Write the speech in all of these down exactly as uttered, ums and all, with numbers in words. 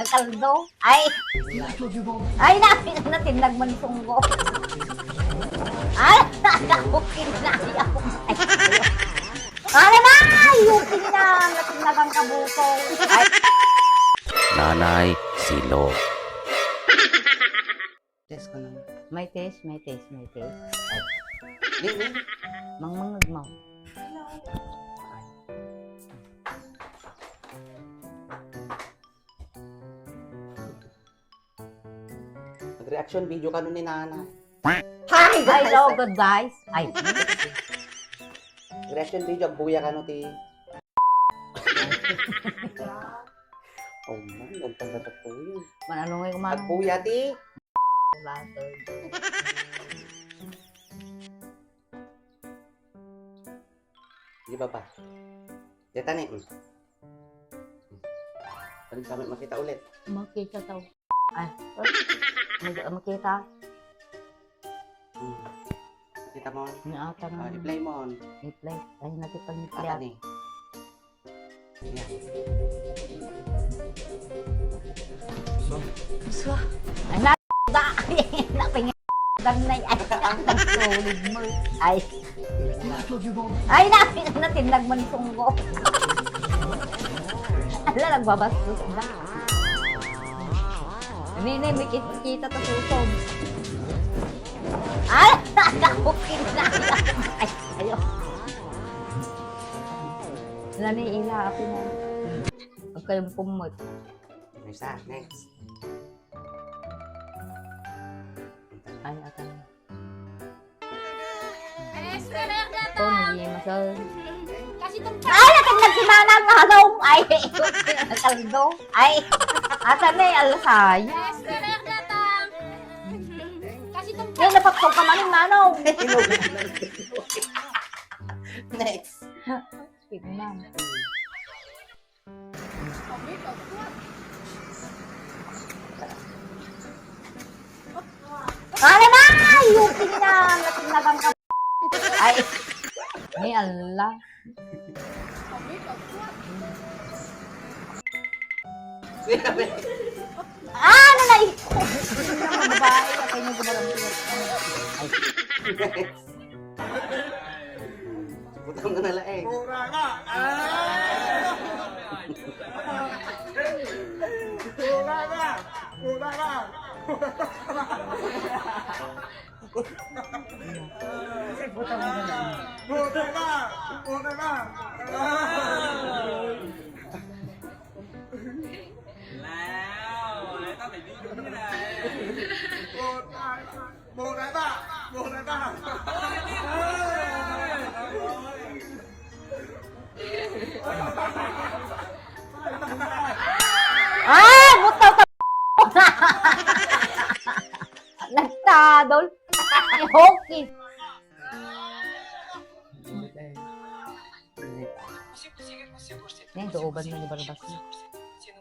Kaldo. Ay. Ay, na, na, tinlag man sunggo. Ay, okay na, ay, ako. Ay, na, yung tinlang, natinlagang kabuko. Ay. Nanay Silo. Test ko na. May test, may test, may test. Ay. Di, di. Mangmangag mo. Nag-reaction video kano ni Nana. Hi, guys! Hello, good guys. Ay. Reaction video, agbuya kano ti. Oh, man, ang tanda ko yun. Man, ano nga yung mga Agbuya ti. Battered. Di ba pa? Deta ni. Mm. Pwede kami makita ulit. Makita tao. Ay, mag-, makita. Mm. Kita mo? Ni ata Ah, na. I-play mo. I-play. Ay, nakita ni Ata play. Ni. Yan. So, Ay, na, da, naping-, danay, ay, ang tulog mo. Ay. Ay, na, natinlag man sunggo. Ala, nagbabastos na. Nini, may kit-, kita to susog. Ay, okay na. Ay, ayo. Nani ila, apo mo. Huwag kayong pumot. Isa, next. Ay, akan. Ay, akan na si Manang Manong. Ay, kaldo. Ay, asan na yung alasay? Ay, napagtog ka man yung Manong. Next. Tignan. Ano na? Yung tingnan, natingnagan ka. Ay. Ay, ala. Ah, ano na ito? Tingnan mo, babae, kaya niya gumarampiyan. Ay. Butang na nala eh. Mura na! Ah! Mura na! Mura na! Mura na! Mura na! Ah! Wow! Ito, may video na. Mura na! Mura na! Mura na! Ah! Butaw ka! Nagtadol! Hoki! Ngayon, sa uban mo ni Barbas.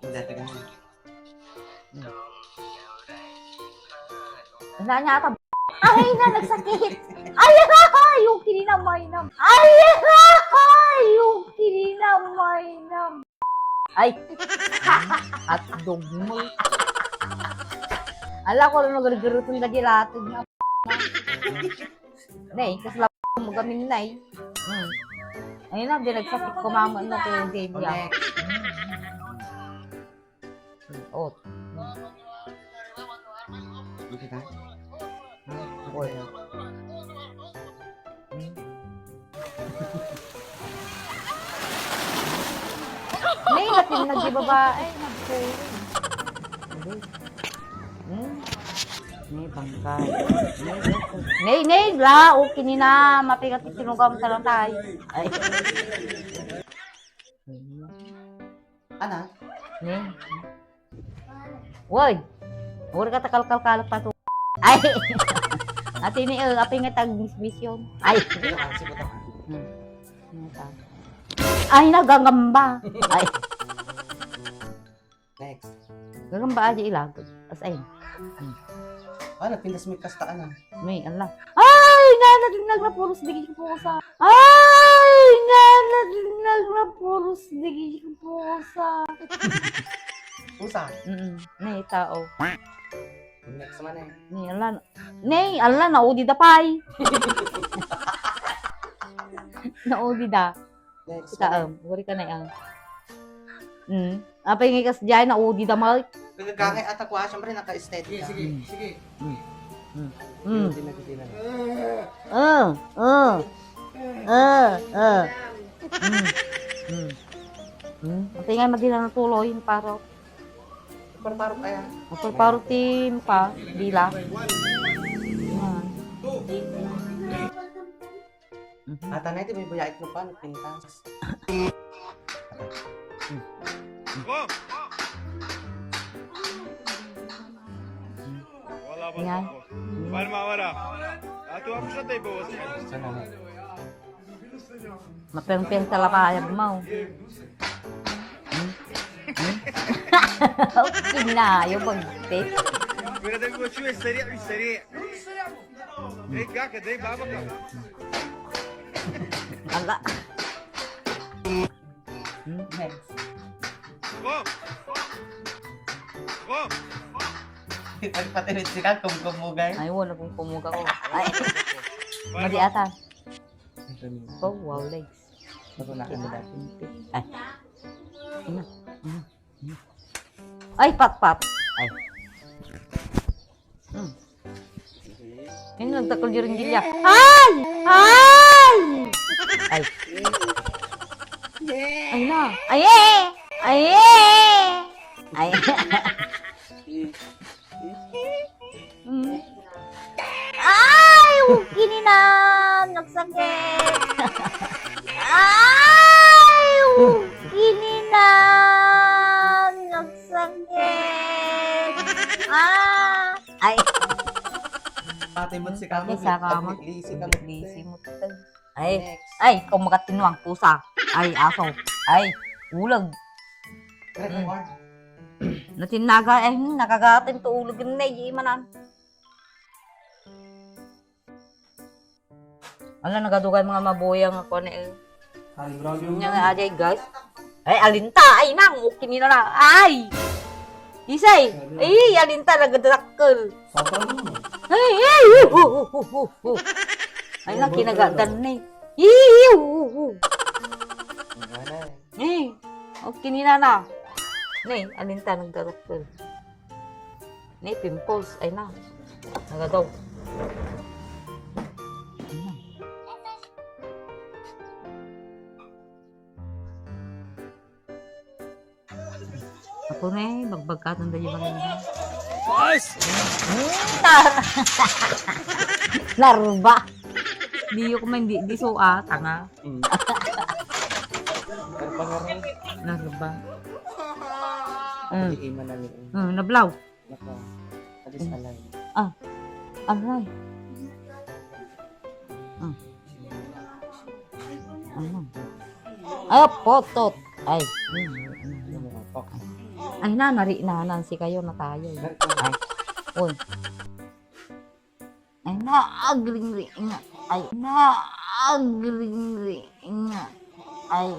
Ang dati ka na. Hmm. Wala niya ata. Ay, na, nagsakit. Ay, ha, ha, yung kininamay na. Ay, ha, ha, yung kininamay na. Ay. At dogmo. Ala ko, ano, gargarutong lagi latag na. Nay, kasla mo gamin, nay. Hmm. Ayun na, binagsak ko mama na ko yung baby, ah. Correct. Hmm. Oh. Makita? Oy. Hmm. Nay, natin na di babae. Nagsuring. Hmm? Ni bangkay. Ni, ni, la, okay ni na. Mapigat tinugam talang tayo. Ay. Ana? Ni. Woy. Uri ka takalkalkalak pa to. Ay. Ati ni, eh, api nga tag mission. Ay. Ano ka? Sige, tama. Hmm. Ano ka? Ay, nagagamba. Ay. Next. Gagamba aja ilag. As ay. Hmm. Ah, nagpintas mi kasta ka na. May, ala. Ay, nga na din nagnapuros digi pusa. Ay, nga na din nagnapuros digi pusa. Usa. Mm, ne, tao. Next man eh. Ne, ala, ne, ala, naudi da pay. Naudi da. Next Kita, man eh. um, uri ka na, ah. Mm. Apay nga kas diay, naudi da, Mark. Nagagangay ata ko, ah, siyempre, naka-steady Sige, ka. sige, sige. Mm. Mm. Mm. Hindi na, hindi na. Ah, ah. Ah, ah. Mm. Mm. Mm. Apay nga, madi na natuloy, yung paro. Paro-paro kaya? Paro-paro ti pa, dila. Ah. Mhm. Ata na iti bibiyaik no pa, no pintas. Wala ba Yan. Sa boss? Paano mawala? Ato ako sa tayo, boss. Sana nga. Mapeng-peng talapayag mo. Hmm? Hmm? Kinayo, bagti. Pero tayo, boss, yung sari, yung sari. Dai, kaka, dai, baba ka. Ala. Hmm, next. Go! Go! Pagpatinit si Kak, kumkumugay. Ay, wala kong kumuga ko. Ay. Mali ata. Oh, wow, legs. Bago na kami dati. Ay. Ano? Ano? Ay, pat, pat. Ay. Hmm. Ini nagtakol di rin gilya. Ay! Ay! Ay. Ay na. Ay, eh! Ay, eh! Ay. Hmm. Ay! Kininan! Nagsakit! Ay! Kininan! Nagsakit! Ah! Ay! Pati mo si Kamo, Pati sa Kamo. Lisi ka mo. Lisi mo. Ay, Next. Ay, kung makatinuang pusa. Ay, aso. Ay, ulag. Record. Natinaga, eh, hmm, nakagatin to ulag yun, eh, di manan. Ala, nagadugan mga mabuyang ako na, eh. Ay, grabe Nya naman. Nga, ajay, guys. Ay, alinta, ay, nang, okay nila na. Ay! Isay! Ay, alinta, nagadakkel. Sapa naman. Ay, ay, uh, uh, uh, uh, uh, uh. Ay, nang, kinagadan na, eh. Ay, uh, uh, uh. Ang gana, eh. Eh, okay ni nana. Ne, alinta nagdarukto. Ne, pimples. Ay na. Nagadaw. Ako ne, bagbagkatan da yung mga Boss! Nar-, narba. Di ko man di, di so, ah, tanga. Mm. Narba nga rin. Narba. Mm. Hindi iman na yun. Mm, nablaw. Naka, alis Mm. alay. Ah, alay. Mm. Ano? Ah, potot. Ay. Mm, mm, mm. Ano nga, pak? Ay, na, nari, na, nansi kayo na tayo. Ay. Uy. Ay, naagringring. Ay, naagringring. Ay, ay.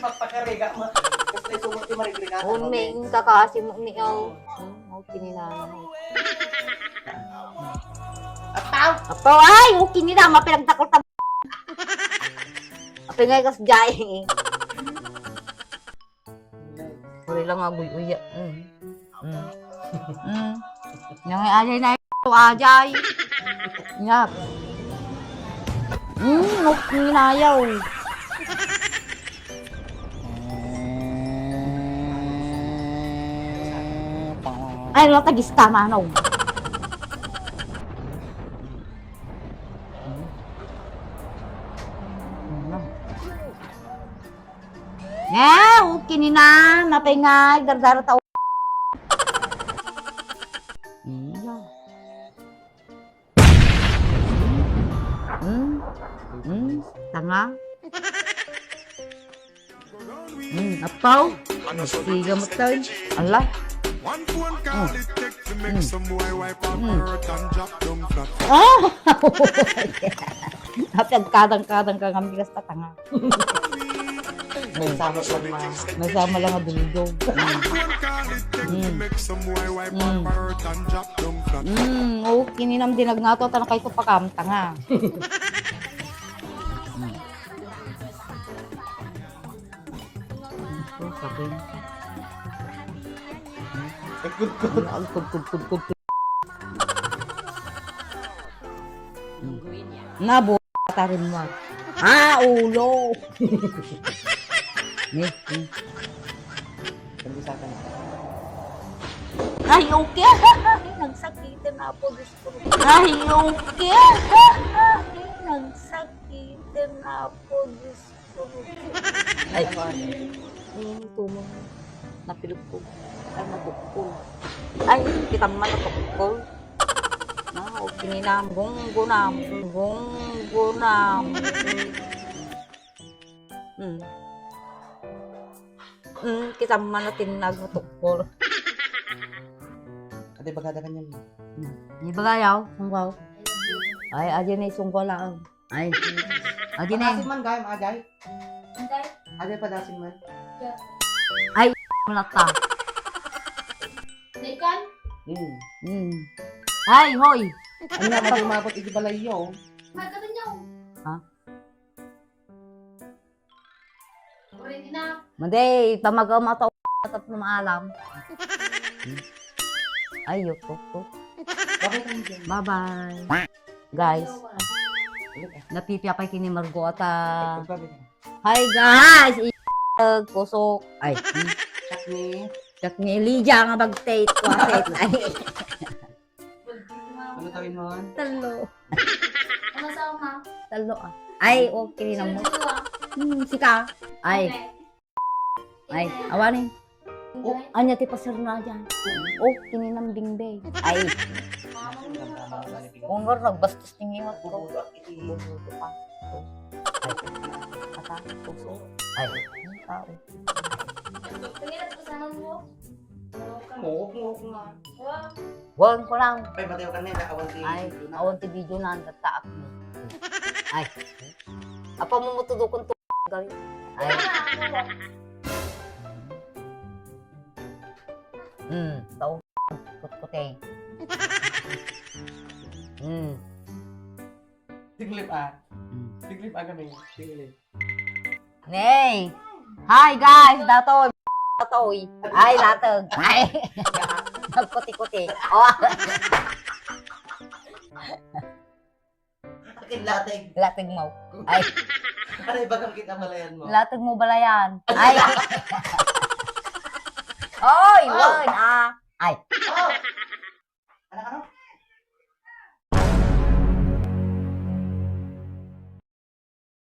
Magpakariga mo. Gusto yung sumot yung marigriga. Uning kakasi mo ni, oh. Hmm, oh, kininana mo. Apaw! Apaw, ay! Oh, kinina, mapinagtakot ang Apay nga ikas jay. Uri lang nga guy-uya. Mm. Mm. Mm. Yang ajay na ito, ajay. Yap. Mm, nuk-, nginayaw. Ay, lo, tagis ka, manong. Ano? Ah, okay ni na, napay nga, dardara tao. Iya. Hmm? Hmm? Tanga? Hmm, apaw? Siga mo tayo. Ala? Oh. Hmm. Hmm. Ah! Napagkadang-kadang ka nga migas ta tanga. Nasama lang nga duldog. Mm. Mm. Mm, okay, ninam dinagnato, ta nakayto pakamtanga. Mm. Ito, sabi. Ay, kudkod. Ay, kudkod, kudkod. Nabo, tarin mo. Ah, ulo. Ni, ni. Ay, okay. Nagsakit na po, Diyos ko. Ay, okay. Nagsakit na po, Diyos ko. Ay, ito mo. Napilog ko. Ay, natukol. Ay, kita man natukol. Na, okay na. Gunggunam. Gunggunam. Hmm. Hmm, kita man na tinnag mo tukol. Ate, bagada kanyan mo. Hmm. Ni bagayaw, sunggaw. Ay, adi na sunggaw lang. Ay. Adi na. Padasin man, gay, agay. Agay. Agay, padasin man. Ay, malata. Naikan? Hmm. Hmm. Ay, hoy. Ano na, mati umabot iti balayyo. Magkano niyo? Ha? Madi, pamagaw mo to, tapno maalam. Ay, YouTube to. Bye-bye. Guys, napipiapay kini Margo at, ah, hi, guys! I-, kusok. Ay, hmm. Siak ni Lydia nga mag-date. Ay. Ano tawin mo? Talo. Ano sa uma? Talo, ah. Ay, okay na mo. Sino, sino, ah? Hmm, sika. Ay. Okay. Ay, awanin. Oh, anya ti pasir na dyan. Oh, kininambing, be. Ay. Mama mo na. Ungor, nagbastos ti ngiwat ko. Bubuto pa. Ay. Ata, puso. Ay. Ang tao. Tingin at usahan mo. Ngok, ngok nga. Wa. Wan ko lang. Ay, batay ka nila, awan ti video na. Ay, awan ti video na, ang taak mo. Ay. Apa mo mutudukon to, gawin? Ay. Hmm, tao. Kutkuti. Hmm. Tiglip, ah. Hmm. Tiglip, ah, kami. Tiglip. Nay! Hi, guys! Datoy! Datoy! Ay, latag! Ay! Nagkuti-kuti. Oh! Akin latag. Latag mo. Ay! Ano yung bagang kita balayan mo? Latag mo balayan. Ay! Oy! Oh! Wan! Ah! Ay!